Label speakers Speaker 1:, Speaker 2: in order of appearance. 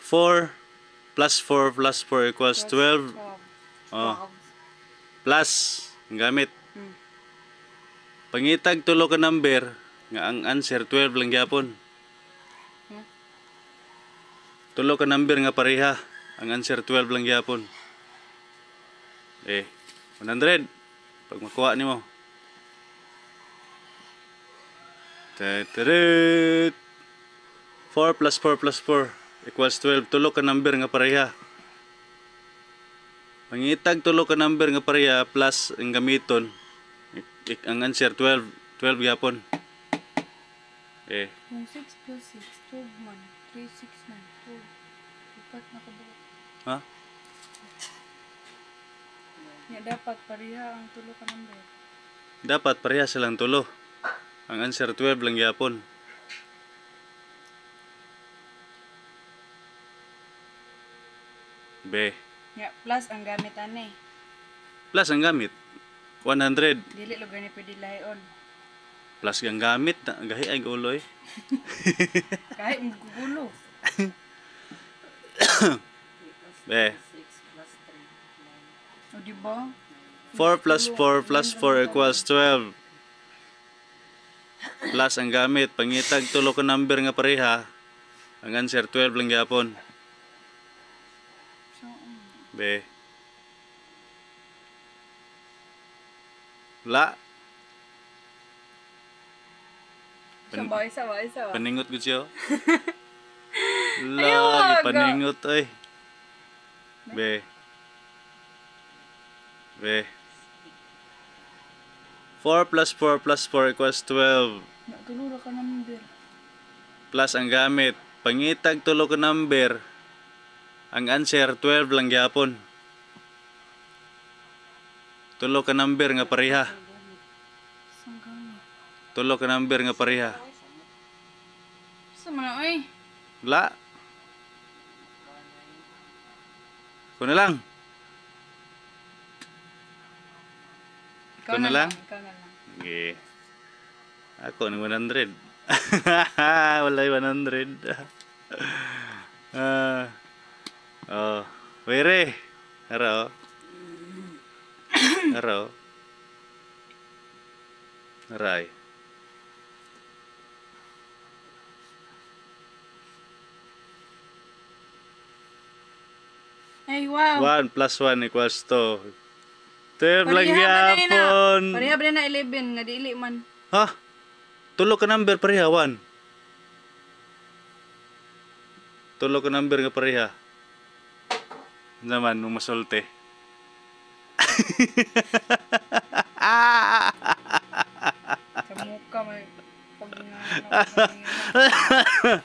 Speaker 1: 4 plus 4 plus 4 equals 12.
Speaker 2: 12.
Speaker 1: Oh. Plus ang gamit. Pangitag tulo ka number nga ang answer 12 lang gyapon.
Speaker 2: Hmm?
Speaker 1: Tulo ka number nga pareha, ang answer 12 lang gyapon. Eh, 100 pag makuha nimo. Tatarit. 4 plus 4 plus 4 equals 12. Tulo ka number nga pareha. Pangitag tulo ka number nga pareha plus ang gamiton. Ang answer 12. 12 gyapon. Eh,
Speaker 2: Kung 6 plus 6, 12 man. 3, 6, 9, 12. Upat na kabuok.
Speaker 1: Ha?
Speaker 2: Nya dapat pareha ang tulo ka number.
Speaker 1: Dapat pareha silang tulo. Ang answer 12 lang gyapon. B.
Speaker 2: Nya plus ang gamit ani.
Speaker 1: Plus ang gamit. 100.
Speaker 2: Dili lugar ni pwede lahion.
Speaker 1: Plus ang gamit. Gahi ay gulo eh.
Speaker 2: Kahit magugulo.
Speaker 1: B.
Speaker 2: O di ba?
Speaker 1: 4 plus 4 plus 4 equals 12. Plus ang gamit. Pangitag tulo ka number nga pareha. Ang answer 12 lang gyapon.
Speaker 2: So,
Speaker 1: B. La.
Speaker 2: Isa ba? Isa ba? Isa ba?
Speaker 1: Paningot gud siya.
Speaker 2: Ayaw,
Speaker 1: La,
Speaker 2: aga.
Speaker 1: paningot oy. B. B. 4 plus 4 plus 4 equals 12.
Speaker 2: Nya tulo ra ka number.
Speaker 1: Plus ang gamit. Pangitag tulo ka number. Ang answer 12 lang gyapon. Tulo ka number nga pareha.
Speaker 2: Isang gamit.
Speaker 1: Tulo ka number nga pareha.
Speaker 2: Sa man oy.
Speaker 1: La. Ko na lang.
Speaker 2: Ikaw
Speaker 1: Ikaw na lang?
Speaker 2: Ikaw na lang.
Speaker 1: Okay. Ako ng 100. Wala 100. Ah. Oh, were. Haro. Haro. Aray.
Speaker 2: Ay, wow.
Speaker 1: 1 plus 1 equals 2. 12 lang
Speaker 2: Pareha ba na
Speaker 1: gyapon.
Speaker 2: Pareha ba na 11 nga dili man.
Speaker 1: Ha? Tulo ka number pareha 1. Tulo ka number nga pareha. Naman nung masulti.
Speaker 2: Sa muka may pag nga.